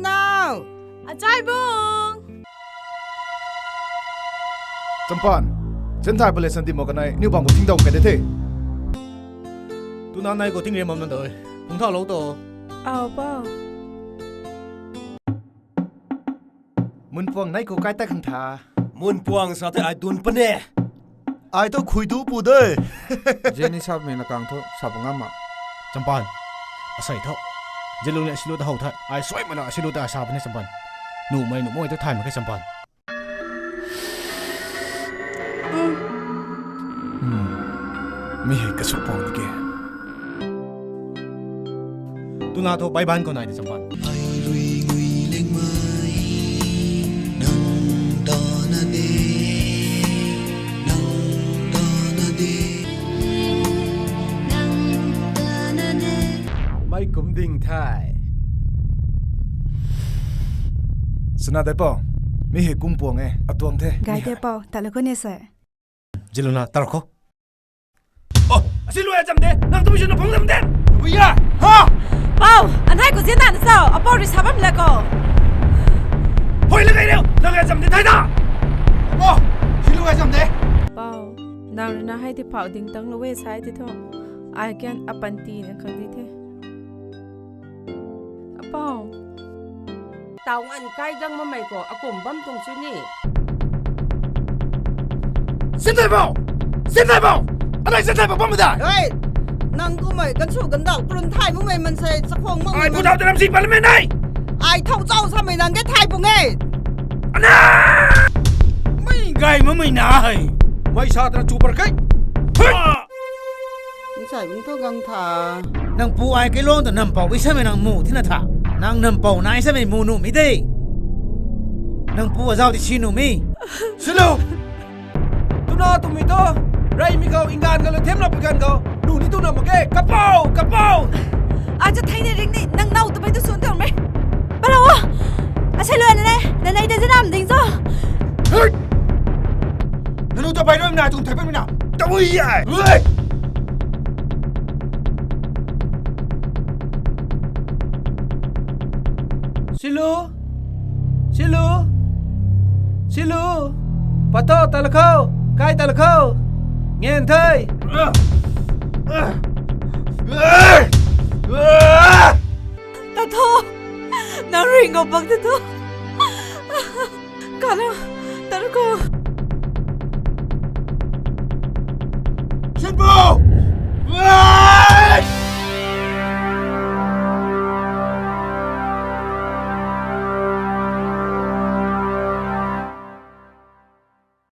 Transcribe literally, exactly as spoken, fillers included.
Nau! Achaibung! Champan, Zenthai Palace na dimo kanei, niu bang khou tingdau kai de the. Tuna nai khou ting riam bam na doi. Kung thau lou to. Au, pa. Munpuang nai khou kai ta khang tha. Munpuang sa the ai dun pa ne. Ai thu khui du pu de. Jenny sap mei na kang thu sap ngam ma. Champan. Asei tho. Zilung le asilu ta how the. Ai suai mana asilu ta ai sa pa ne Champan. Numei numei thu thay mak khe Champan. Hmm. Mi hei kasuk pang di ke. Tuna thu baiban khou nai de Champan. Ai rui ngui leng mai, nang ta na de, nang ta na de, nang ta na de. Mei kum ding thai. Sana de pau, mi hei kung puang e, atuang the. Gai de pau, ta la khou ni se. Ziluna, ta la khou. Oh, asi lu ai cham de, nang tu si na phang lam de. Lu ya, ha? Pau, anhai khou zin na na sao, apau ri sa bam la khou. Hoi la gai reu, nang ai cham de thai da. Apau, si lu ai cham de. Pau, nang rui na hei ti phau ding tang lo we sai ti tho. Ai kian apan ti na khang di the. Apau. Tau ngan kai dang mamei khou akum bam tuang chu ni. Sinthai bau! Sinthai bau! Anei sinthai bau bam da! Hei! Nang kumei gansu gandau krun thai mumei mansei chakhwang mak. Ai pu thau taram si parliament nei! Ai thau chau samei nang ke thai pung e! Ana! Mei gai mamei na hei! Mei sa tana chu par kai! Hei! Nsai bung tho gang tha. Nang pu ai kailuang ta nam pou i samei nang mu thina tha. Nang nam pou nai samei mu nuh mi de. Nang pu azau ti si nuh mi. Silu! Tuna tumei tho. Rey mi khou ingan khou le them na pi kan khou. Nu ni tu na mak ke. Kapou! Kapou! Acha thei ni ring ni nang nau tumei tu sun tang me. Pala o! Asei lu na ne. Na nei de zinam ding zo. Hei! Nanu ta pai rui na tung thei pai mi na. Tabui ai. Hei! Silu! Silu! Silu! Pato ta la khou! Kai ta la khou! Ngen thei! Ta tho! Nang ring ngou bak ta tho! Kala! Ta la khou!